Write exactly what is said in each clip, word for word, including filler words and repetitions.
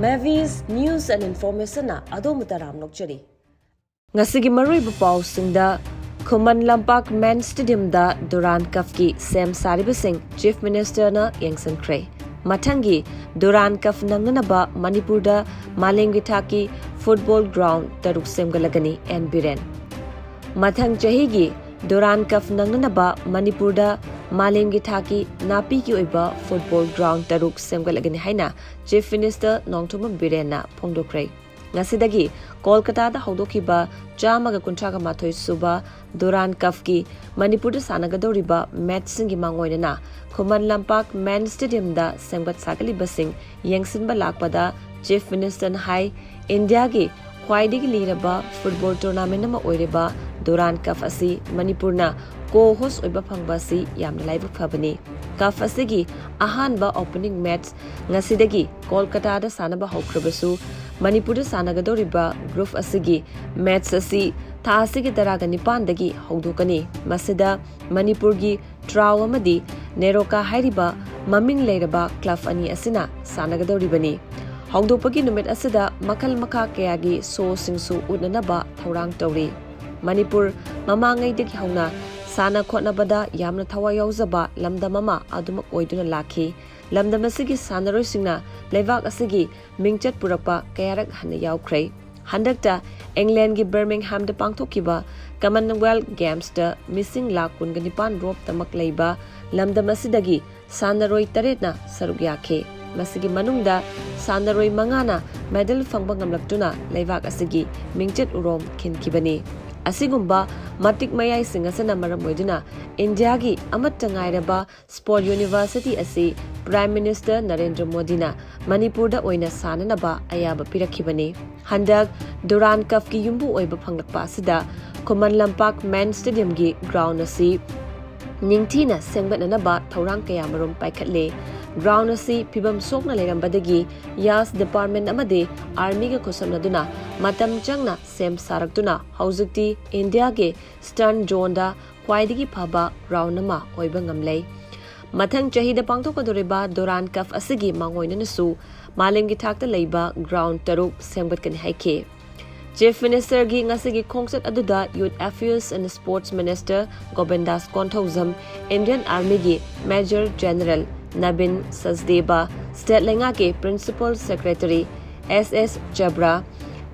Mavis News and Information ꯅ ꯑꯗꯣꯝꯕꯨ ꯇꯔꯥꯝꯅ ꯑꯣꯛꯆꯔꯤ꯫ ꯉꯁꯤꯒꯤ ꯃꯔꯨꯑꯣꯏꯕ ꯄꯥꯎꯁꯤꯡꯗ, ꯈꯨꯃꯟ ꯂꯝꯄꯥꯛ ꯃꯦꯟ ꯁ꯭ꯇꯦꯗꯤꯌꯝꯗ ꯗꯨꯔꯥꯟ ꯀꯞꯀꯤ ꯁꯦꯝ ꯁꯥꯔꯤꯕꯁꯤꯡ ꯆꯤꯐ ꯃꯤꯅꯤꯁꯇꯔꯅ ꯌꯦꯡꯁꯤꯟꯈ꯭ꯔꯦ꯫ ꯃꯊꯪꯒꯤ ꯗꯨꯔꯥꯟ ꯀꯞ ꯅꯪꯅꯅꯕ ꯃꯅꯤꯄꯨꯔꯗ ꯃꯥꯂꯦꯝꯒꯤ ꯊꯥꯛꯀꯤ ꯐꯨꯠꯕꯣꯜ ꯒ꯭ꯔꯥꯎꯟ ꯇꯔꯨꯛ ꯁꯦꯝꯒꯠꯂꯒꯅꯤ, ꯑꯦꯟ ꯕꯤꯔꯦꯟ꯫ ꯃꯊꯪ ꯆꯍꯤꯒꯤ ꯗꯨꯔꯥꯟ ꯀꯞ ꯅꯪꯅꯅꯕ ꯃꯅꯤꯄꯨꯔꯗ ꯃꯥꯂꯦꯝꯒꯤ ꯊꯥꯛꯀꯤ ꯅꯥꯄꯤꯒꯤ ꯑꯣꯏꯕ ꯐꯨꯠꯕꯣꯜ ꯒ꯭ꯔꯥꯎꯟ ꯇꯔꯨꯛ ꯁꯦꯝꯒꯠꯂꯒꯅꯤ ꯍꯥꯏꯅ ꯆꯤꯐ ꯃꯤꯅꯤꯁꯇꯔ ꯅꯣꯡꯊꯣꯝꯕꯝ ꯕꯤꯔꯦꯟꯅ ꯐꯣꯡꯗꯣꯛꯈ꯭ꯔꯦ꯫ ꯉꯁꯤꯗꯒꯤ ꯀꯣꯜꯀꯇꯥꯗ ꯍꯧꯗꯣꯛꯈꯤꯕ ꯆꯥꯝꯃꯒ ꯀꯨꯟꯊ꯭ꯔꯥꯒ ꯃꯥꯊꯣꯏ ꯁꯨꯕ ꯗꯨꯔꯥꯟ ꯀꯞꯀꯤ ꯃꯅꯤꯄꯨꯔꯗ ꯁꯥꯟꯅꯒꯗꯧꯔꯤꯕ ꯃꯦꯠꯆꯁꯤꯡꯒꯤ ꯃꯥꯡꯑꯣꯏꯅꯅ ꯈꯨꯃꯟ ꯂꯝꯄꯥꯛ ꯃꯦꯟ ꯁ꯭ꯇꯦꯗꯤꯌꯝꯗ ꯁꯦꯝꯒꯠ ꯁꯥꯒꯠꯂꯤꯕꯁꯤꯡ ꯌꯦꯡꯁꯤꯟꯕ ꯂꯥꯛꯄꯗ ꯆꯤꯐ ꯃꯤꯅꯤꯁꯇꯔꯅ ꯍꯥꯏ, ꯏꯟꯗꯤꯌꯥꯒꯤ ꯈ꯭ꯋꯥꯏꯗꯒꯤ ꯂꯤꯔꯕ ꯐꯨꯠꯕꯣꯜ ꯇꯣꯔꯅꯥꯃꯦꯟ ꯑꯃ ꯑꯣꯏꯔꯤꯕ ꯗꯨꯔꯥꯟ ꯀꯞ ꯑꯁꯤ ꯃꯅꯤꯄꯨꯔꯅ ꯀꯣ ꯍꯣꯁ ꯑꯣꯏꯕ ꯐꯪꯕ ꯑꯁꯤ ꯌꯥꯝꯅ ꯂꯥꯏꯕꯛ ꯐꯕꯅꯤ꯫ ꯀꯞ ꯑꯁꯤꯒꯤ ꯑꯍꯥꯟꯕ ꯑꯣꯄꯅꯤꯡ ꯃꯦꯠꯆ ꯉꯁꯤꯗꯒꯤ ꯀꯣꯜꯀꯇꯥꯗ ꯁꯥꯟꯅꯕ ꯍꯧꯈ꯭ꯔꯕꯁꯨ, ꯃꯅꯤꯄꯨꯔꯗ ꯁꯥꯟꯅꯒꯗꯧꯔꯤꯕ ꯒ꯭ꯔꯨꯞ ꯑꯁꯤꯒꯤ ꯃꯦꯠꯆ ꯑꯁꯤ ꯊꯥ ꯑꯁꯤꯒꯤ ꯇꯔꯥꯒ ꯅꯤꯄꯥꯟꯗꯒꯤ ꯍꯧꯗꯣꯛꯀꯅꯤ꯫ ꯃꯁꯤꯗ ꯃꯅꯤꯄꯨꯔꯒꯤ ꯇ꯭ꯔꯥꯎ ꯑꯃꯗꯤ ꯅꯦꯔꯣꯀꯥ ꯍꯥꯏꯔꯤꯕ ꯃꯃꯤꯡ ꯂꯩꯔꯕ ꯀ꯭ꯂꯕ ꯑꯅꯤ ꯑꯁꯤꯅ ꯁꯥꯟꯅꯒꯗꯧꯔꯤꯕꯅꯤ꯫ ꯍꯧꯗꯣꯛꯄꯒꯤ ꯅꯨꯃꯤꯠ ꯑꯁꯤꯗ ꯃꯈꯜ ꯃꯈꯥ ꯀꯌꯥꯒꯤ ꯁꯣꯁꯤꯡꯁꯨ ꯎꯠꯅꯅꯕ ꯊꯧꯔꯥꯡ ꯇꯧꯔꯤ꯫ ꯃꯅꯤꯄꯨꯔ ꯃꯃꯥꯡꯉꯩꯗꯒꯤ ꯍꯧꯅ ꯁꯥꯟꯅ ꯈꯣꯠꯅꯕꯗ ꯌꯥꯝꯅ ꯊꯋꯥꯏ ꯌꯥꯎꯖꯕ ꯂꯝꯗꯝ ꯑꯃ ꯑꯗꯨꯃꯛ ꯑꯣꯏꯗꯨꯅ ꯂꯥꯛꯈꯤ꯫ ꯂꯝꯗꯝ ꯑꯁꯤꯒꯤ ꯁꯥꯟꯅꯔꯣꯏꯁꯤꯡꯅ ꯂꯩꯕꯥꯛ ꯑꯁꯤꯒꯤ ꯃꯤꯡꯆꯠ ꯄꯨꯔꯛꯄ ꯀꯌꯥꯔꯛ ꯍꯟꯅ ꯌꯥꯎꯈ꯭ꯔꯦ꯫ ꯍꯟꯗꯛꯇ ꯏꯪꯂꯦꯟꯒꯤ ꯕꯔꯃꯤꯡꯍꯥꯝꯗ ꯄꯥꯡꯊꯣꯛꯈꯤꯕ ꯀꯃꯟꯋꯦꯜꯊ ꯒꯦꯝꯁꯇ ꯃꯤꯁꯤꯡ ꯂꯥꯈ ꯀꯨꯟꯒ ꯅꯤꯄꯥꯟ ꯔꯣꯞꯇꯃꯛ ꯂꯩꯕ ꯂꯝꯗꯝ ꯑꯁꯤꯗꯒꯤ ꯁꯥꯟꯅꯔꯣꯏ ꯇꯔꯦꯠꯅ ꯁꯔꯨꯛ ꯌꯥꯈꯤ꯫ ꯃꯁꯤꯒꯤ ꯃꯅꯨꯡꯗ ꯁꯥꯟꯅꯔꯣꯏ ꯃꯉꯥꯅ ꯃꯦꯗꯜ ꯐꯪꯕ ꯉꯝꯂꯛꯇꯨꯅ ꯂꯩꯕꯥꯛ ꯑꯁꯤꯒꯤ ꯃꯤꯡꯆꯠ ꯎꯔꯣꯡ ꯈꯤꯟꯈꯤꯕꯅꯤ꯫ ꯑꯁꯤꯒꯨꯝꯕ ꯃꯇꯤꯛ ꯃꯌꯥꯏꯁꯤꯡ ꯑꯁꯤꯅ ꯃꯔꯝ ꯑꯣꯏꯗꯨꯅ ꯏꯟꯗꯤꯌꯥꯒꯤ ꯑꯃꯠꯇ ꯉꯥꯏꯔꯕ ꯁ꯭ꯄꯣꯔꯠ ꯌꯨꯅꯤꯚꯔꯁꯤꯇꯤ ꯑꯁꯤ ꯄ꯭ꯔꯥꯏꯝ ꯃꯤꯅꯤꯁꯇꯔ ꯅꯔꯦꯟꯗ꯭ꯔ ꯃꯣꯗꯤꯅ ꯃꯅꯤꯄꯨꯔꯗ ꯑꯣꯏꯅ ꯁꯥꯅꯅꯕ ꯑꯌꯥꯕ ꯄꯤꯔꯛꯈꯤꯕꯅꯤ꯫ ꯍꯟꯗꯛ ꯗꯨꯔꯥꯟ ꯀꯞꯀꯤ ꯌꯨꯝꯕꯨ ꯑꯣꯏꯕ ꯐꯪꯂꯛꯄ ꯑꯁꯤꯗ ꯈꯨꯃꯟ ꯂꯝꯄꯥꯛ ꯃꯦꯟ ꯁ꯭ꯇꯦꯗꯤꯌꯝꯒꯤ ꯒ꯭ꯔꯥꯎꯟ ꯑꯁꯤ ꯅꯤꯡꯊꯤꯅ ꯁꯦꯝꯒꯠꯅꯅꯕ ꯊꯧꯔꯥꯡ ꯀꯌꯥꯃꯔꯨꯝ ꯄꯥꯏꯈꯠꯂꯦ꯫ ꯒ꯭ꯔꯥꯎꯟ ꯑꯁꯤ ꯐꯤꯕꯝ ꯁꯣꯛꯅ ꯂꯩꯔꯝꯕꯗꯒꯤ ꯌꯥꯁ ꯗꯤꯄꯥꯔꯠꯃꯦꯟ ꯑꯃꯗꯤ ꯑꯥꯔꯃꯤꯒ ꯈꯨꯠꯁꯝꯅꯗꯨꯅ ꯃꯇꯝ ꯆꯪꯅ ꯁꯦꯝ ꯁꯥꯔꯛꯇꯨꯅ ꯍꯧꯖꯤꯛꯇꯤ ꯏꯟꯗꯤꯌꯥꯒꯤ ꯁ꯭ꯇꯟ ꯖꯣꯟꯗ ꯈ꯭ꯋꯥꯏꯗꯒꯤ ꯐꯕ ꯒ꯭ꯔꯥꯎꯟ ꯑꯃ ꯑꯣꯏꯕ ꯉꯝꯂꯦ꯫ ꯃꯊꯪ ꯆꯍꯤꯗ ꯄꯥꯡꯊꯣꯛꯀꯗꯧꯔꯤꯕ ꯗꯨꯔꯥꯟ ꯀꯞ ꯑꯁꯤꯒꯤ ꯃꯥꯡꯑꯣꯏꯅꯅꯁꯨ ꯃꯥꯂꯦꯝꯒꯤ ꯊꯥꯛꯇ ꯂꯩꯕ ꯒ꯭ꯔꯥꯎꯟ ꯇꯔꯨꯛ ꯁꯦꯝꯒꯠꯀꯅꯤ ꯍꯥꯏꯈꯤ꯫ ꯆꯤꯐ ꯃꯤꯅꯤꯁꯇꯔꯒꯤ ꯉꯁꯤꯒꯤ ꯈꯣꯡꯆꯠ ꯑꯗꯨꯗ youth affairs and sports minister Govindas Konthoujam, ꯏꯟꯗꯤꯌꯟ ꯑꯥꯔꯃꯤꯒꯤ ꯃꯦꯖꯔ ꯖꯦꯅꯔꯦꯜ ꯅꯕꯤꯟ ꯁꯆꯗꯦꯕ, ꯁ꯭ꯇꯦꯠ ꯂꯩꯉꯥꯛꯀꯤ principal secretary S S Chabra,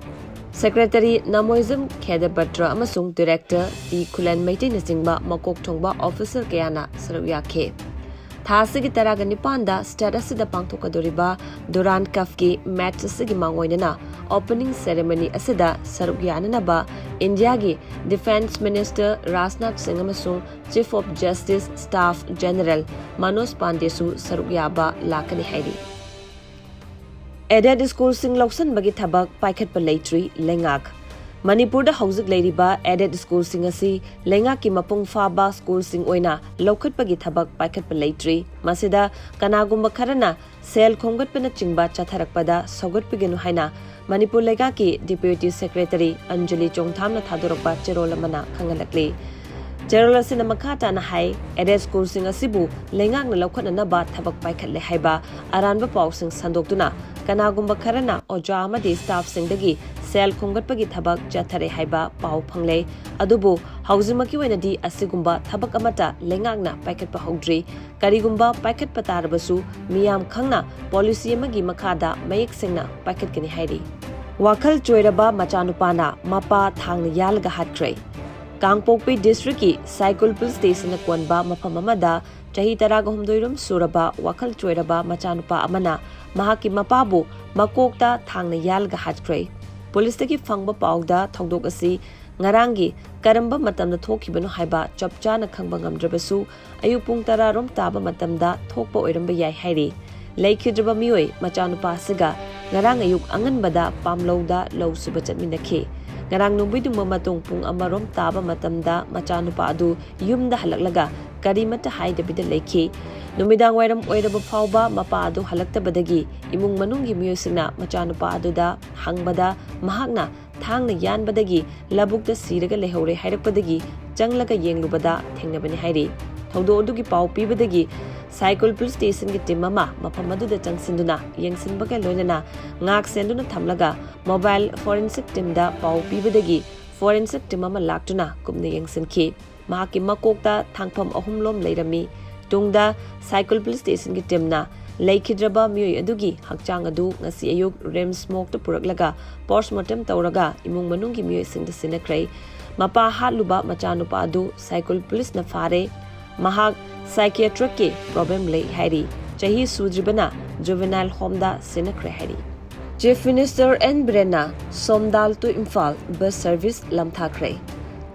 secretary Namoijam ꯈꯦꯗꯕꯇ꯭ꯔ ꯑꯃꯁꯨꯡ ꯗꯤꯔꯦꯛꯇꯔ ꯇꯤ ꯈꯨꯂꯦꯟ ꯃꯩꯇꯩꯅꯆꯤꯡꯕ ꯃꯀꯣꯛ ꯊꯣꯡꯕ ꯑꯣꯐꯤꯁꯔ ꯀꯌꯥꯅ ꯁꯔꯨꯛ ꯌꯥꯈꯤ꯫ ꯊꯥ ꯑꯁꯤꯒꯤ ꯇꯔꯥꯒ ꯅꯤꯄꯥꯟꯗ ꯁ꯭ꯇꯦꯠ ꯑꯁꯤꯗ ꯄꯥꯡꯊꯣꯛꯀꯗꯧꯔꯤꯕ ꯗꯨꯔꯥꯟ ꯀꯞꯀꯤ ꯃꯦꯆ ꯑꯁꯤꯒꯤ ꯃꯥꯡꯑꯣꯏꯅꯅ ꯑꯣꯄꯅꯤꯡ ꯁꯦꯔꯦꯃꯅꯤ ꯑꯁꯤꯗ ꯁꯔꯨꯛ ꯌꯥꯅꯅꯕ ꯏꯟꯗꯤꯌꯥꯒꯤ ꯗꯤꯐꯦꯟꯁ ꯃꯤꯅꯤꯁꯇꯔ ꯔꯥꯖꯅꯥꯊ ꯁꯤꯡ ꯑꯃꯁꯨꯡ chief of justice staff general Manoj ꯄꯥꯟꯗꯦꯁꯨ ꯁꯔꯨꯛ ꯌꯥꯕ ꯂꯥꯛꯀꯅꯤ ꯍꯥꯏꯔꯤ꯫ ꯑꯦꯗꯦꯗ ꯁ꯭ꯀꯨꯜꯁꯤꯡ ꯂꯧꯁꯤꯟꯕꯒꯤ ꯊꯕꯛ ꯄꯥꯏꯈꯠꯄ ꯂꯩꯇ꯭ꯔꯤ ꯂꯩꯉꯥꯛ꯫ ꯃꯅꯤꯄꯨꯔꯗ ꯍꯧꯖꯤꯛ ꯂꯩꯔꯤꯕ ꯑꯦꯗꯦꯗ ꯁ꯭ꯀꯨꯜꯁꯤꯡ ꯑꯁꯤ ꯂꯩꯉꯥꯛꯀꯤ ꯃꯄꯨꯡ ꯐꯥꯕ ꯁ꯭ꯀꯨꯜꯁꯤꯡ ꯑꯣꯏꯅ ꯂꯧꯈꯠꯄꯒꯤ ꯊꯕꯛ ꯄꯥꯏꯈꯠꯄ ꯂꯩꯇ꯭ꯔꯤ꯫ ꯃꯁꯤꯗ ꯀꯅꯥꯒꯨꯝꯕ ꯈꯔꯅ ꯁꯦꯜ ꯈꯣꯝꯒꯠꯄꯅꯆꯤꯡꯕ ꯆꯠꯊꯔꯛꯄꯗ ꯁꯧꯒꯠꯄꯤꯒꯅꯨ ꯍꯥꯏꯅ ꯃꯅꯤꯄꯨꯔ ꯂꯩꯉꯥꯛꯀꯤ ꯗꯤꯄ꯭ꯌꯨꯇꯤ ꯁꯦꯀ꯭ꯔꯦꯇꯔꯤ ꯑꯟꯖꯂꯤ ꯆꯣꯡꯊꯥꯝꯅ ꯊꯥꯗꯣꯔꯛꯄ ꯆꯦꯔꯣꯜ ꯑꯃꯅ ꯈꯪꯍꯜꯂꯛꯂꯤ꯫ ꯆꯦꯔꯣꯜ ꯑꯁꯤꯅ ꯃꯈꯥ ꯇꯥꯅ ꯍꯥꯏ, ꯑꯦꯗꯦꯗ ꯁ꯭ꯀꯨꯜꯁꯤꯡ ꯑꯁꯤꯕꯨ ꯂꯩꯉꯥꯛꯅ ꯂꯧꯈꯠꯅꯅꯕ ꯊꯕꯛ ꯄꯥꯏꯈꯠꯂꯦ ꯍꯥꯏꯕ ꯑꯔꯥꯟꯕ ꯄꯥꯎꯁꯤꯡ ꯁꯟꯗꯣꯛꯇꯨꯅ ꯀꯅꯥꯒꯨꯝꯕ ꯈꯔꯅ ꯑꯣꯖꯥ ꯑꯃꯗꯤ ꯁ꯭ꯇꯥꯐꯁꯤꯡꯗꯒꯤ ꯁꯦꯜ ꯈꯣꯝꯒꯠꯄꯒꯤ ꯊꯕꯛ ꯆꯠꯊꯔꯦ ꯍꯥꯏꯕ ꯄꯥꯎ ꯐꯪꯂꯦ꯫ ꯑꯗꯨꯕꯨ ꯍꯧꯖꯤꯛꯃꯛꯀꯤ ꯑꯣꯏꯅꯗꯤ ꯑꯁꯤꯒꯨꯝꯕ ꯊꯕꯛ ꯑꯃꯠꯇ ꯂꯩꯉꯥꯛꯅ ꯄꯥꯏꯈꯠꯄ ꯍꯧꯗ꯭ꯔꯤ꯫ ꯀꯔꯤꯒꯨꯝꯕ ꯄꯥꯏꯈꯠꯄ ꯇꯥꯔꯕꯁꯨ ꯃꯤꯌꯥꯝ ꯈꯪꯅ ꯄꯣꯂꯤꯁꯤ ꯑꯃꯒꯤ ꯃꯈꯥꯗ ꯃꯌꯦꯛ ꯁꯦꯡꯅ ꯄꯥꯏꯈꯠꯀꯅꯤ ꯍꯥꯏꯔꯤ꯫ ꯋꯥꯈꯜ ꯆꯣꯏꯔꯕ ꯃꯆꯥꯅꯨꯄꯥꯅ ꯃꯄꯥ ꯊꯥꯡꯅ ꯌꯥꯜꯂꯒ ꯍꯥꯠꯈ꯭ꯔꯦ꯫ ꯀꯥꯡꯄꯣꯛꯄꯤ ꯗꯤꯁꯇ꯭ꯔꯤꯛꯀꯤ ꯁꯥꯏꯀꯨꯜ ꯄꯨꯂꯤꯁ ꯁ꯭ꯇꯦꯁꯟꯅ ꯀꯣꯟꯕ ꯃꯐꯝ ꯑꯃꯗ ꯆꯍꯤ ꯇꯔꯥꯒ ꯍꯨꯝꯗꯣꯏꯔꯣꯝ ꯁꯨꯔꯕ ꯋꯥꯈꯜ ꯆꯣꯏꯔꯕ ꯃꯆꯥꯅꯨꯄꯥ ꯑꯃꯅ ꯃꯍꯥꯛꯀꯤ ꯃꯄꯥꯕꯨ ꯃꯀꯣꯛꯇ ꯊꯥꯡꯅ ꯌꯥꯜꯂꯒ ꯍꯥꯠꯈ꯭ꯔꯦ꯫ ꯄꯨꯂꯤꯁꯇꯒꯤ ꯐꯪꯕ ꯄꯥꯎꯗ ꯊꯧꯗꯣꯛ ꯑꯁꯤ ꯉꯔꯥꯡꯒꯤ ꯀꯔꯝꯕ ꯃꯇꯝꯗ ꯊꯣꯛꯈꯤꯕꯅꯣ ꯍꯥꯏꯕ ꯆꯞ ꯆꯥꯅ ꯈꯪꯕ ꯉꯝꯗ꯭ꯔꯕꯁꯨ, ꯑꯌꯨꯛ ꯄꯨꯡ ꯇꯔꯥꯔꯣꯝ ꯇꯥꯕ ꯃꯇꯝꯗ ꯊꯣꯛꯄ ꯑꯣꯏꯔꯝꯕ ꯌꯥꯏ ꯍꯥꯏꯔꯤ꯫ ꯂꯩꯈꯤꯗ꯭ꯔꯕ ꯃꯤꯑꯣꯏ ꯃꯆꯥꯅꯨꯄꯥ ꯑꯁꯤꯒ ꯉꯔꯥꯡ ꯑꯌꯨꯛ ꯑꯉꯟꯕꯗ ꯄꯥꯝꯂꯧꯗ ꯂꯧ ꯁꯨꯕ ꯆꯠꯃꯤꯟꯅꯈꯤ꯫ ꯉꯔꯥꯡ ꯅꯨꯡꯕꯤꯗꯨꯝꯕ ꯃꯇꯨꯡ ꯄꯨꯡ ꯑꯃꯔꯣꯝ ꯇꯥꯕ ꯃꯇꯝꯗ ꯃꯆꯥꯅꯨꯄꯥ ꯑꯗꯨ ꯌꯨꯝꯗ ꯍꯜꯂꯛꯂꯒ ꯀꯔꯤꯃꯠꯇ ꯍꯥꯏꯗꯕꯤꯗ ꯂꯩꯈꯤ꯫ ꯅꯨꯃꯤꯗꯥꯡ ꯋꯥꯏꯔꯝ ꯑꯣꯏꯔꯕ ꯐꯥꯎꯕ ꯃꯄꯥ ꯑꯗꯨ ꯍꯜꯂꯛꯇꯕꯗꯒꯤ ꯏꯃꯨꯡ ꯃꯅꯨꯡꯒꯤ ꯃꯤꯑꯣꯏꯁꯤꯡꯅ ꯃꯆꯥꯅꯨꯄꯥ ꯑꯗꯨꯗ ꯍꯪꯕꯗ ꯃꯍꯥꯛꯅ ꯊꯥꯡꯅ ꯌꯥꯟꯕꯗꯒꯤ ꯂꯧꯕꯨꯛꯇ ꯁꯤꯔꯒ ꯂꯩꯍꯧꯔꯦ ꯍꯥꯏꯔꯛꯄꯗꯒꯤ ꯆꯪꯂꯒ ꯌꯦꯡꯂꯨꯕꯗ ꯊꯦꯡꯅꯕꯅꯤ ꯍꯥꯏꯔꯤ꯫ ꯊꯧꯗꯣꯛ ꯑꯗꯨꯒꯤ ꯄꯥꯎ ꯄꯤꯕꯗꯒꯤ ꯁꯥꯏꯀꯨꯜ ꯄꯨꯂꯤꯁ ꯁ꯭ꯇꯦꯁꯟꯒꯤ ꯇꯤꯝ ꯑꯃ ꯃꯐꯝ ꯑꯗꯨꯗ ꯆꯪꯁꯤꯟꯗꯨꯅ ꯌꯦꯡꯁꯤꯟꯕꯒ ꯂꯣꯏꯅꯅ ꯉꯥꯛ ꯁꯦꯟꯗꯨꯅ ꯊꯝꯂꯒ ꯃꯣꯕꯥꯏꯜ ꯐꯣꯔꯦꯟꯁꯤꯛ ꯇꯤꯝꯗ ꯄꯥꯎ ꯄꯤꯕꯗꯒꯤ ꯐꯣꯔꯦꯟꯁꯤꯛ ꯇꯤꯝ ꯑꯃ ꯂꯥꯛꯇꯨꯅ ꯀꯨꯞꯅ ꯌꯦꯡꯁꯤꯟꯈꯤ꯫ ꯃꯍꯥꯛꯀꯤ ꯃꯀꯣꯛꯇ ꯊꯥꯡꯐꯝ ꯑꯍꯨꯝꯂꯣꯝ ꯂꯩꯔꯝꯃꯤ꯫ ꯇꯨꯡꯗ ꯁꯥꯏꯀꯨꯜ ꯄꯨꯂꯤꯁ ꯁ꯭ꯇꯦꯁꯟꯒꯤ ꯇꯤꯝꯅ ꯂꯩꯈꯤꯗ꯭ꯔꯕ ꯃꯤꯑꯣꯏ ꯑꯗꯨꯒꯤ ꯍꯛꯆꯥꯡ ꯑꯗꯨ ꯉꯁꯤ ꯑꯌꯨꯛ ꯔꯤꯝꯁ ꯃꯣꯔꯒꯇ ꯄꯨꯔꯛꯂꯒ ꯄꯣꯁꯃꯣꯔꯇꯦꯝ ꯇꯧꯔꯒ ꯏꯃꯨꯡ ꯃꯅꯨꯡꯒꯤ ꯃꯤꯑꯣꯏꯁꯤꯡꯗ ꯁꯤꯟꯅꯈ꯭ꯔꯦ꯫ ꯃꯄꯥ ꯍꯥꯠꯂꯨꯕ ꯃꯆꯥꯅꯨꯄꯥ ꯑꯗꯨ ꯁꯥꯏꯀꯨꯜ ꯄꯨꯂꯤꯁꯅ ꯐꯥꯔꯦ꯫ ꯃꯍꯥꯛ ꯁꯥꯏꯀꯤꯌꯥꯇ꯭ꯔꯤꯛꯀꯤ ꯄ꯭ꯔꯣꯕ꯭ꯂꯦꯝ ꯂꯩ ꯍꯥꯏꯔꯤ꯫ ꯆꯍꯤ ꯁꯨꯗ꯭ꯔꯤꯕꯅ ꯖꯨꯚꯦꯅꯥꯏꯜ ꯍꯣꯝꯗ ꯁꯤꯟꯅꯈ꯭ꯔꯦ ꯍꯥꯏꯔꯤ꯫ ꯆꯤꯐ ꯃꯤꯅꯤꯁꯇꯔ ꯑꯦꯟ ꯕꯤꯔꯦꯟꯅ Somdal to Imphal bus service ꯂꯝꯊꯥꯈ꯭ꯔꯦ꯫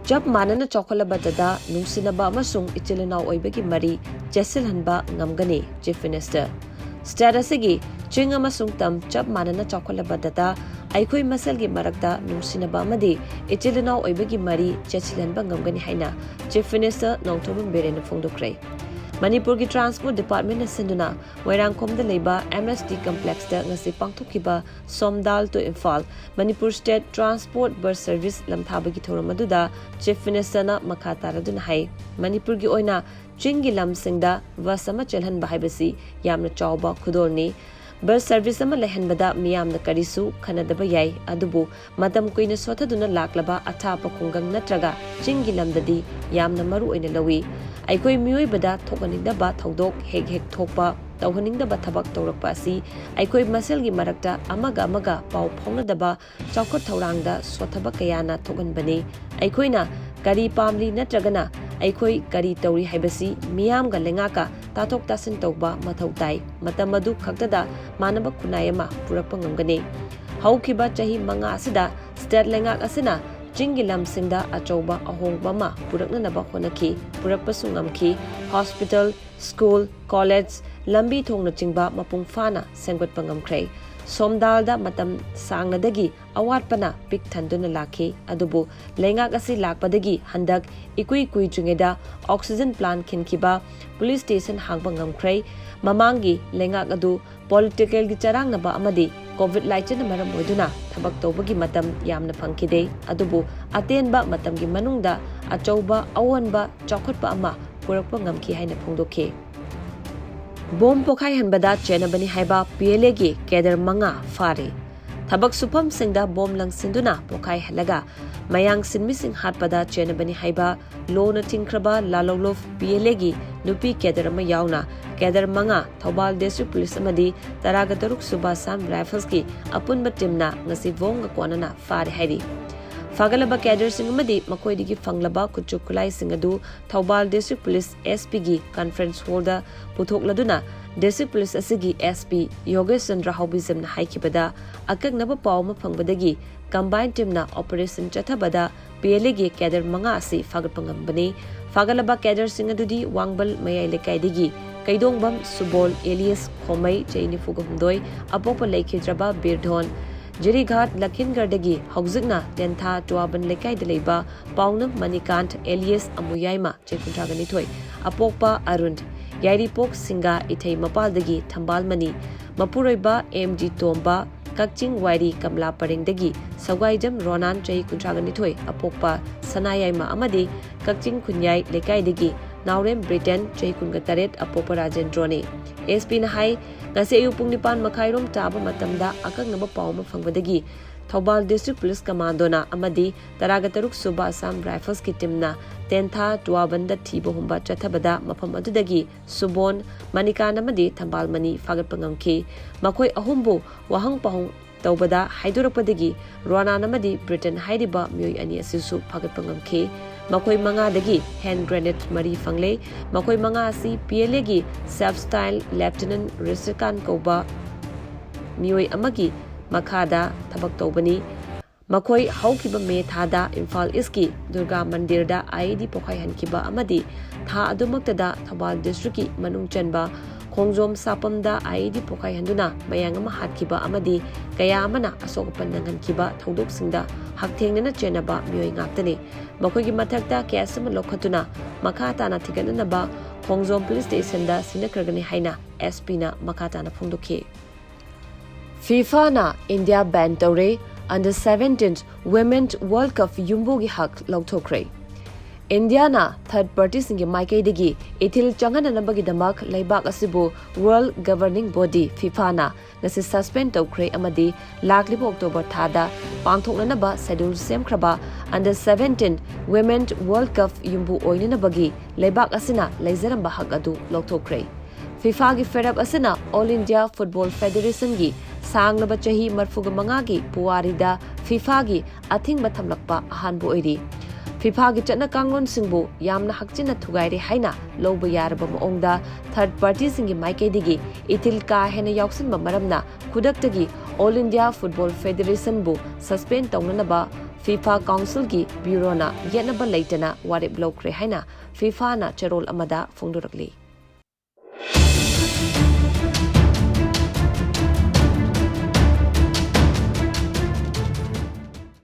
ꯆꯞ ꯃꯥꯟꯅꯅ ꯆꯥꯎꯈꯠꯂꯕꯗꯇ ꯅꯨꯡꯁꯤꯅꯕ ꯑꯃꯁꯨꯡ ꯏꯆꯤꯜ ꯏꯅꯥꯎ ꯑꯣꯏꯕꯒꯤ ꯃꯔꯤ ꯆꯦꯠꯁꯤꯜꯍꯟꯕ ꯉꯝꯒꯅꯤ, ꯆꯤꯐ ꯃꯤꯅꯤꯁꯇꯔ꯫ ꯁ꯭ꯇꯦꯠ ꯑꯁꯤꯒꯤ ꯆꯤꯡ ꯑꯃꯁꯨꯡ ꯇꯝ ꯆꯞ ꯃꯥꯟꯅꯅ ꯆꯥꯎꯈꯠꯂꯕꯗꯇ ꯑꯩꯈꯣꯏ ꯃꯁꯦꯜꯒꯤ ꯃꯔꯛꯇ ꯅꯨꯡꯁꯤꯅꯕ ꯑꯃꯗꯤ ꯏꯆꯤꯜ ꯏꯅꯥꯎ ꯑꯣꯏꯕꯒꯤ ꯃꯔꯤ ꯆꯦꯠꯁꯤꯜꯍꯟꯕ ꯉꯝꯒꯅꯤ ꯍꯥꯏꯅ ꯆꯤꯐ ꯃꯤꯅꯤꯁꯇꯔ ꯅꯣꯡꯊꯣꯝꯕꯝ ꯕꯤꯔꯦꯟꯅ ꯐꯣꯡꯗꯣꯛꯈ꯭ꯔꯦ꯫ ꯃꯅꯤꯄꯨꯔꯒꯤ ꯇ꯭ꯔꯥꯟꯁꯄꯣꯔꯠ ꯗꯤꯄꯥꯔꯠꯃꯦꯟꯅ ꯁꯤꯟꯗꯨꯅ ꯃꯣꯏꯔꯥꯡꯈꯣꯝꯗ ꯂꯩꯕ ꯑꯦꯝ ꯑꯦꯁ ꯇꯤ ꯀꯝꯄ꯭ꯂꯦꯛꯁꯇ ꯉꯁꯤ ꯄꯥꯡꯊꯣꯛꯈꯤꯕ Somdal to Imphal Manipur state transport bus service ꯂꯝꯊꯥꯕꯒꯤ ꯊꯧꯔꯝ ꯑꯗꯨꯗ ꯆꯤꯐ ꯃꯤꯅꯤꯁꯇꯔꯅ ꯃꯈꯥ ꯇꯥꯔꯗꯨꯅ ꯍꯥꯏ, ꯃꯅꯤꯄꯨꯔꯒꯤ ꯑꯣꯏꯅ ꯆꯤꯡꯒꯤ ꯂꯝꯁꯤꯡꯗ ꯕꯁ ꯑꯃ ꯆꯦꯜꯍꯟꯕ ꯍꯥꯏꯕꯁꯤ ꯌꯥꯝꯅ ꯆꯥꯎꯕ ꯈꯨꯗꯣꯜꯅꯤ꯫ ꯕꯁ ꯁꯔꯚꯤꯁ ꯑꯃ ꯂꯩꯍꯟꯕꯗ ꯃꯤꯌꯥꯝꯅ ꯀꯔꯤꯁꯨ ꯈꯟꯅꯗꯕ ꯌꯥꯏ, ꯑꯗꯨꯕꯨ ꯃꯇꯝ ꯀꯨꯏꯅ ꯁꯣꯊꯗꯨꯅ ꯂꯥꯛꯂꯕ ꯑꯊꯥꯞꯄ ꯈꯨꯡꯒꯪ ꯅꯠꯇ꯭ꯔꯒ ꯆꯤꯡꯒꯤ ꯂꯝꯗꯗꯤ ꯌꯥꯝꯅ ꯃꯔꯨ ꯑꯣꯏꯅ ꯂꯧꯏ꯫ ꯑꯩꯈꯣꯏ ꯃꯤꯑꯣꯏꯕꯗ ꯊꯣꯛꯍꯟꯅꯤꯡꯗꯕ ꯊꯧꯗꯣꯛ ꯍꯦꯛ ꯍꯦꯛ ꯊꯣꯛꯄ, ꯇꯧꯍꯟꯅꯤꯡꯗꯕ ꯊꯕꯛ ꯇꯧꯔꯛꯄ ꯑꯁꯤ ꯑꯩꯈꯣꯏ ꯃꯁꯦꯜꯒꯤ ꯃꯔꯛꯇ ꯑꯃꯒ ꯑꯃꯒ ꯄꯥꯎ ꯐꯥꯎꯅꯗꯕ, ꯆꯥꯎꯈꯠ ꯊꯧꯔꯥꯡꯗ ꯁꯣꯠꯊꯕ ꯀꯌꯥꯅ ꯊꯣꯛꯍꯟꯕꯅꯤ꯫ ꯑꯩꯈꯣꯏꯅ ꯀꯔꯤ ꯄꯥꯝꯂꯤ ꯅꯠꯇ꯭ꯔꯒꯅ ꯑꯩꯈꯣꯏ ꯀꯔꯤ ꯇꯧꯔꯤ ꯍꯥꯏꯕꯁꯤ ꯃꯤꯌꯥꯝꯒ ꯂꯩꯉꯥꯛꯀ ꯇꯥꯊꯣꯛ ꯇꯥꯁꯤꯟ ꯇꯧꯕ ꯃꯊꯧ ꯇꯥꯏ꯫ ꯃꯇꯝ ꯑꯗꯨ ꯈꯛꯇꯗ ꯃꯥꯟꯅꯕ ꯈꯨꯟꯅꯥꯏ ꯑꯃ ꯄꯨꯔꯛꯄ ꯉꯝꯒꯅꯤ꯫ ꯍꯧꯈꯤꯕ ꯆꯍꯤ ꯃꯉꯥ ꯑꯁꯤꯗ ꯁ꯭ꯇꯦꯠ ꯂꯩꯉꯥꯛ ꯑꯁꯤꯅ ꯆꯤꯡꯒꯤ ꯂꯝꯁꯤꯡꯗ ꯑꯆꯧꯕ ꯑꯍꯣꯡꯕ ꯑꯃ ꯄꯨꯔꯛꯅꯅꯕ ꯍꯣꯠꯅꯈꯤ, ꯄꯨꯔꯛꯄꯁꯨ ꯉꯝꯈꯤ꯫ ꯍꯣꯁꯄꯤꯇꯥꯜ, ꯁ꯭ꯀꯨꯜ, ꯀꯣꯂꯦꯖ, ꯂꯝꯕꯤ ꯊꯣꯡꯅꯆꯤꯡꯕ ꯃꯄꯨꯡ ꯐꯥꯅ ꯁꯦꯝꯒꯠꯄ ꯉꯝꯈ꯭ꯔꯦ꯫ ꯁꯣꯝꯗꯥꯜꯗ ꯃꯇꯝ ꯁꯥꯡꯅꯗꯒꯤ ꯑꯋꯥꯠꯄꯅ ꯄꯤꯛ ꯊꯟꯗꯨꯅ ꯂꯥꯛꯈꯤ, ꯑꯗꯨꯕꯨ ꯂꯩꯉꯥꯛ ꯑꯁꯤ ꯂꯥꯛꯄꯗꯒꯤ ꯍꯟꯗꯛ ꯏꯀꯨꯏ ꯀꯨꯏꯗ꯭ꯔꯤꯉꯩꯗ ꯑꯣꯛꯁꯤꯖꯟ ꯄ꯭ꯂꯥꯟ ꯈꯤꯟꯈꯤꯕ, ꯄꯨꯂꯤꯁ ꯁ꯭ꯇꯦꯁꯟ ꯍꯥꯡꯕ ꯉꯝꯈ꯭ꯔꯦ꯫ ꯃꯃꯥꯡꯒꯤ ꯂꯩꯉꯥꯛ ꯑꯗꯨ ꯄꯣꯂꯤꯇꯤꯀꯦꯜꯒꯤ ꯆꯔꯥꯡꯅꯕ ꯑꯃꯗꯤ ꯀꯣꯚꯤꯗ ꯂꯥꯏꯆꯠꯅ ꯃꯔꯝ ꯑꯣꯏꯗꯨꯅ ꯊꯕꯛ ꯇꯧꯕꯒꯤ ꯃꯇꯝ ꯌꯥꯝꯅ ꯐꯪꯈꯤꯗꯦ, ꯑꯗꯨꯕꯨ ꯑꯇꯦꯟꯕ ꯃꯇꯝꯒꯤ ꯃꯅꯨꯡꯗ ꯑꯆꯧꯕ ꯑꯑꯣꯟꯕ ꯆꯥꯎꯈꯠꯄ ꯑꯃ ꯄꯨꯔꯛꯄ ꯉꯝꯈꯤ ꯍꯥꯏꯅ ꯐꯣꯡꯗꯣꯛꯈꯤ꯫ ꯕꯣꯝ ꯄꯣꯈꯥꯏꯍꯟꯕꯗ ꯆꯦꯟꯅꯕꯅꯤ ꯍꯥꯏꯕ ꯄꯤ ꯑꯦꯜ ꯑꯦꯒꯤ ꯀꯦꯗꯔ ꯃꯉꯥ ꯐꯥꯔꯦ꯫ ꯊꯕꯛ ꯁꯨꯐꯝꯁꯤꯡꯗ ꯕꯣꯝ ꯂꯪꯁꯤꯟꯗꯨꯅ ꯄꯣꯈꯥꯏꯍꯜꯂꯒ ꯃꯌꯥꯡ ꯁꯤꯟꯃꯤꯁꯤꯡ ꯍꯥꯠꯄꯗ ꯆꯦꯟꯅꯕꯅꯤ ꯍꯥꯏꯕ ꯂꯣꯅ ꯊꯤꯡꯈ꯭ꯔꯕ ꯂꯥꯂꯧꯂꯨꯞ ꯄꯤ ꯑꯦꯜ ꯑꯦꯒꯤ ꯅꯨꯄꯤ ꯀꯦꯗꯔ ꯑꯃ ꯌꯥꯎꯅ ꯀꯦꯗꯔ ꯃꯉꯥ ꯊꯧꯕꯥꯜ ꯗꯤꯁꯇ꯭ꯔꯤꯛ ꯄꯨꯂꯤꯁ ꯑꯃꯗꯤ ꯇꯔꯥꯒ ꯇꯔꯨꯛ ꯁꯨꯕ ꯑꯁꯥꯝ ꯔꯥꯏꯐꯜꯁꯀꯤ ꯑꯄꯨꯟꯕ ꯇꯤꯝꯅ ꯉꯁꯤ ꯕꯣꯝꯒ ꯀꯣꯟꯅꯅ ꯐꯥꯔꯦ ꯍꯥꯏꯔꯤ꯫ ꯐꯥꯒꯠꯂꯕ ꯀꯦꯗꯔꯁꯤꯡ ꯑꯃꯗꯤ ꯃꯈꯣꯏꯗꯒꯤ ꯐꯪꯂꯕ ꯈꯨꯠꯁꯨ ꯈꯨꯠꯂꯥꯏꯁꯤꯡ ꯑꯗꯨ ꯊꯧꯕꯥꯜ ꯗꯤꯁꯇ꯭ꯔꯤꯛ ꯄꯨꯂꯤꯁ ꯑꯦꯁ ꯄꯤꯒꯤ ꯀꯟꯐꯔꯦꯟꯁ ꯍꯣꯜꯗ ꯄꯨꯊꯣꯛꯂꯗꯨꯅ ꯗꯤꯁꯇ꯭ꯔꯤꯛ ꯄꯨꯂꯤꯁ ꯑꯁꯤꯒꯤ ꯑꯦꯁ ꯄꯤ ꯌꯣꯒꯦꯁ ꯆꯟꯗ꯭ꯔ ꯍꯥꯎꯕꯤꯖꯝꯅ ꯍꯥꯏꯈꯤꯕꯗ, ꯑꯀꯛꯅꯕ ꯄꯥꯎ ꯑꯃ ꯐꯪꯕꯗꯒꯤ ꯀꯝꯕꯥꯏꯟ ꯇꯤꯝꯅ ꯑꯣꯄꯔꯦꯁꯟ ꯆꯠꯊꯕꯗ ꯄꯤ ꯑꯦꯜ ꯑꯦꯒꯤ ꯀꯦꯗꯔ ꯃꯉꯥ ꯑꯁꯤ ꯐꯥꯒꯠꯄ ꯉꯝꯕꯅꯤ꯫ ꯐꯥꯒꯠꯂꯕ ꯀꯦꯗꯔꯁꯤꯡ ꯑꯗꯨꯗꯤ ꯋꯥꯡꯕꯜ ꯃꯌꯥꯏ ꯂꯩꯀꯥꯏꯗꯒꯤ ꯀꯩꯗꯣꯡꯕꯝ ꯁꯨꯕꯣꯜ ꯑꯦꯂꯤꯌꯁ ꯈꯣꯃꯩ, ꯆꯍꯤ ꯅꯤꯐꯨꯒ ꯍꯨꯝꯗꯣꯏ, ꯑꯄꯣꯛꯄ ꯂꯩꯈꯤꯗ꯭ꯔꯕ ꯕꯤꯔꯙꯣꯟ, ꯖꯤꯔꯤꯘꯥꯠ ꯂꯈꯤꯟꯒꯔꯗꯒꯤ ꯍꯧꯖꯤꯛꯅ ꯇꯦꯟꯊꯥ ꯇꯨꯋꯥꯕꯟ ꯂꯩꯀꯥꯏꯗ ꯂꯩꯕ ꯄꯥꯎꯅꯝ ꯃꯅꯤꯀꯥꯟꯊ ꯑꯦꯂꯤꯌꯁ ꯑꯃꯨꯌꯥꯏꯃ, ꯆꯍꯤ ꯀꯨꯟꯊ꯭ꯔꯥꯒ ꯅꯤꯊꯣꯏ, ꯑꯄꯣꯛꯄ ꯑꯔꯨꯟ, ꯌꯥꯏꯔꯤꯄꯣꯛ ꯁꯤꯡꯒꯥ ꯏꯊꯩ ꯃꯄꯥꯜꯗꯒꯤ ꯊꯝꯕꯥꯜ ꯃꯅꯤ, ꯃꯄꯨꯔꯣꯏꯕ ꯑꯦꯝ ꯖꯤ ꯇꯣꯝꯕ, ꯀꯛꯆꯤꯡ ꯋꯥꯏꯔꯤ ꯀꯃꯂꯥ ꯄꯔꯦꯡꯗꯒꯤ ꯁꯧꯒꯥꯏꯖꯝ ꯔꯣꯅꯥꯟ, ꯆꯍꯤ ꯀꯨꯟꯊ꯭ꯔꯥꯒ ꯅꯤꯊꯣꯏ, ꯑꯄꯣꯛꯄ ꯁꯅꯥꯌꯥꯏꯃ ꯑꯃꯗꯤ ꯀꯛꯆꯤꯡ ꯈꯨꯟꯌꯥꯏ ꯂꯩꯀꯥꯏꯗꯒꯤ ꯅꯥꯎꯔꯦꯝ ꯕ꯭ꯔꯤꯇꯟ, ꯆꯍꯤ ꯀꯨꯟꯒ ꯇꯔꯦꯠ, ꯑꯄꯣꯛꯄ ꯔꯥꯖꯦꯟꯗ꯭ꯔꯣꯅꯤ꯫ ꯑꯦꯁ ꯄꯤꯅ ꯍꯥꯏ, ꯉꯁꯤ ꯑꯌꯨꯛ ꯄꯨꯡ ꯅꯤꯄꯥꯟ ꯃꯈꯥꯏꯔꯣꯝ ꯇꯥꯕ ꯃꯇꯝꯗ ꯑꯀꯛꯅꯕ ꯄꯥꯎ ꯑꯃ ꯐꯪꯕꯗꯒꯤ ꯊꯧꯕꯥꯜ ꯗꯤꯁꯇ꯭ꯔꯤꯛ ꯄꯨꯂꯤꯁ ꯀꯃꯥꯟꯗꯣꯅ ꯑꯃꯗꯤ ꯇꯔꯥꯒ ꯇꯔꯨꯛ ꯁꯨꯕ ꯑꯁꯥꯝ ꯔꯥꯏꯐꯜꯁꯀꯤ ꯇꯤꯝꯅ ꯇꯦꯟꯊꯥ ꯇꯨꯋꯥꯕꯟꯗ ꯊꯤꯕ ꯍꯨꯝꯕ ꯆꯠꯊꯕꯗ ꯃꯐꯝ ꯑꯗꯨꯗꯒꯤ ꯁꯨꯕꯣꯟ, ꯃꯅꯤꯀꯥꯟ ꯑꯃꯗꯤ ꯊꯝꯕꯥꯜ ꯃꯅꯤ ꯐꯥꯒꯠꯄ ꯉꯝꯈꯤ꯫ ꯃꯈꯣꯏ ꯑꯍꯨꯝꯕꯨ ꯋꯥꯍꯪ ꯄꯥꯎꯍꯪ ꯇꯧꯕꯗ ꯍꯥꯏꯗꯣꯔꯛꯄꯗꯒꯤ ꯔꯣꯅꯥꯟ ꯑꯃꯗꯤ ꯕ꯭ꯔꯤꯇꯟ ꯍꯥꯏꯔꯤꯕ ꯃꯤꯑꯣꯏ ꯑꯅꯤ ꯑꯁꯤꯁꯨ ꯐꯥꯒꯠꯄ ꯉꯝꯈꯤ꯫ ꯃꯈꯣꯏ ꯃꯉꯥꯗꯒꯤ ꯍꯦꯟ ꯒ꯭ꯔꯦꯅꯦꯗ ꯃꯔꯤ ꯐꯪꯂꯦ꯫ ꯃꯈꯣꯏ ꯃꯉꯥ ꯑꯁꯤ ꯄꯤ ꯑꯦꯜ ꯑꯦꯒꯤ ꯁꯕ ꯁ꯭ꯇꯥꯏꯜ ꯂꯦꯐꯇꯤꯅꯦꯟꯠ ꯔꯤꯁꯤꯀꯥꯟ ꯀꯧꯕ ꯃꯤꯑꯣꯏ ꯑꯃꯒꯤ ꯃꯈꯥꯗ ꯊꯕꯛ ꯇꯧꯕꯅꯤ꯫ ꯃꯈꯣꯏ ꯍꯧꯈꯤꯕ ꯃꯦ ꯊꯥꯗ ꯏꯝꯐꯥꯜ ꯏꯁꯀꯤ ꯗꯨꯔꯒꯥ ꯃꯟꯗꯤꯔꯗ ꯑꯥꯏ ꯏ ꯗꯤ ꯄꯣꯈꯥꯏꯍꯟꯈꯤꯕ ꯑꯃꯗꯤ ꯊꯥ ꯑꯗꯨꯃꯛꯇꯗ ꯊꯧꯕꯥꯜ ꯗꯤꯁꯇ꯭ꯔꯤꯛꯀꯤ ꯃꯅꯨꯡ ꯆꯟꯕ ꯈꯣꯡꯖꯣꯝ ꯁꯥꯄꯝꯗ ꯑꯥꯏ ꯏ ꯗꯤ ꯄꯣꯈꯥꯏꯍꯟꯗꯨꯅ ꯃꯌꯥꯡ ꯑꯃ ꯍꯥꯠꯈꯤꯕ ꯑꯃꯗꯤ ꯀꯌꯥ ꯑꯃꯅ ꯑꯁꯣꯛ ꯑꯄꯟ ꯅꯪꯍꯟꯈꯤꯕ ꯊꯧꯗꯣꯛꯁꯤꯡꯗ ꯍꯛꯊꯦꯡꯅꯅ ꯆꯦꯟꯅꯕ ꯃꯤꯑꯣꯏ ꯉꯥꯛꯇꯅꯤ꯫ ꯃꯈꯣꯏꯒꯤ ꯃꯊꯛꯇ ꯀꯦꯁ ꯑꯃ ꯂꯧꯈꯠꯇꯨꯅ ꯃꯈꯥ ꯇꯥꯅ ꯊꯤꯒꯠꯅꯅꯕ ꯈꯣꯡꯖꯣꯝ ꯄꯨꯂꯤꯁ ꯁ꯭ꯇꯦꯁꯟꯗ ꯁꯤꯟꯅꯈ꯭ꯔꯒꯅꯤ ꯍꯥꯏꯅ ꯑꯦꯁ ꯄꯤꯅ ꯃꯈꯥ ꯇꯥꯅ ꯐꯣꯡꯗꯣꯛꯈꯤ꯫ ꯐꯤꯐꯥꯅ ꯏꯟꯗꯤꯌꯥ ꯕꯦꯟ ꯇꯧꯔꯦ, under seventeen women world cup ꯌꯨꯝꯕꯨꯒꯤ ꯍꯛ ꯂꯧꯊꯣꯛꯈ꯭ꯔꯦ꯫ ꯏꯟꯗꯤꯌꯥꯅ ꯊꯔꯗ ꯄꯥꯔꯇꯤꯁꯤꯡꯒꯤ ꯃꯥꯏꯀꯩꯗꯒꯤ ꯏꯊꯤꯜ ꯆꯪꯍꯟꯅꯅꯕꯒꯤꯗꯃꯛ ꯂꯩꯕꯥꯛ ꯑꯁꯤꯕꯨ ꯋꯥꯔꯜꯗ ꯒꯕꯔꯅꯤꯡ ꯕꯣꯗꯤ ꯐꯤꯐꯥꯅ ꯉꯁꯤ ꯁꯁꯄꯦꯟꯗ ꯇꯧꯈ꯭ꯔꯦ ꯑꯃꯗꯤ ꯂꯥꯛꯂꯤꯕ ꯑꯣꯛꯇꯣꯕꯔ ꯊꯥꯗ ꯄꯥꯡꯊꯣꯛꯅꯅꯕ ꯁꯦꯗ꯭ꯌꯨꯜ ꯁꯦꯝꯈ꯭ꯔꯕ under seventeen women world cup ꯌꯨꯝꯕꯨ ꯑꯣꯏꯅꯅꯕꯒꯤ ꯂꯩꯕꯥꯛ ꯑꯁꯤꯅ ꯂꯩꯖꯔꯝꯕ ꯍꯛ ꯑꯗꯨ ꯂꯧꯊꯣꯛꯈ꯭ꯔꯦ꯫ ꯐꯤꯐꯥꯒꯤ ꯐꯦꯔꯞ ꯑꯁꯤꯅ ꯑꯣꯜ ꯏꯟꯗꯤꯌꯥ ꯐꯨꯠꯕꯣꯜ ꯐꯦꯗꯦꯔꯦꯁꯟꯒꯤ ꯁꯥꯡꯂꯕ ꯆꯍꯤ ꯃꯔꯐꯨꯒ ꯃꯉꯥꯒꯤ ꯄꯨꯋꯥꯔꯤꯗ ꯐꯤꯐꯥꯒꯤ ꯑꯊꯤꯡꯕ ꯊꯝꯂꯛꯄ ꯑꯍꯥꯟꯕ ꯑꯣꯏꯔꯤ꯫ ꯐꯤꯐꯥꯒꯤ ꯆꯠꯅ ꯀꯥꯡꯂꯣꯟꯁꯤꯡꯕꯨ ꯌꯥꯝꯅ ꯍꯛꯆꯤꯟꯅ ꯊꯨꯒꯥꯏꯔꯦ ꯍꯥꯏꯅ ꯂꯧꯕ ꯌꯥꯔꯕ ꯃꯑꯣꯡꯗ ꯊꯔꯗ ꯄꯥꯔꯇꯤꯁꯤꯡꯒꯤ ꯃꯥꯏꯀꯩꯗꯒꯤ ꯏꯊꯤꯜ ꯀꯥ ꯍꯦꯟꯅ ꯌꯥꯎꯁꯤꯟꯕ ꯃꯔꯝꯅ ꯈꯨꯗꯛꯇꯒꯤ ꯑꯣꯜ ꯏꯟꯗꯤꯌꯥ ꯐꯨꯠꯕꯣꯜ ꯐꯦꯗꯦꯔꯦꯁꯟꯕꯨ ꯁꯁꯄꯦꯟꯗ ꯇꯧꯅꯅꯕ ꯐꯤꯐꯥ ꯀꯥꯎꯟꯁꯤꯜꯒꯤ ꯕ꯭ꯌꯨꯔꯣꯅ ꯌꯦꯠꯅꯕ ꯂꯩꯇꯅ ꯋꯥꯔꯦꯞ ꯂꯧꯈ꯭ꯔꯦ ꯍꯥꯏꯅ ꯐꯤꯐꯥꯅ ꯆꯦꯔꯣꯜ ꯑꯃꯗ ꯐꯣꯡꯗꯣꯔꯛꯂꯤ꯫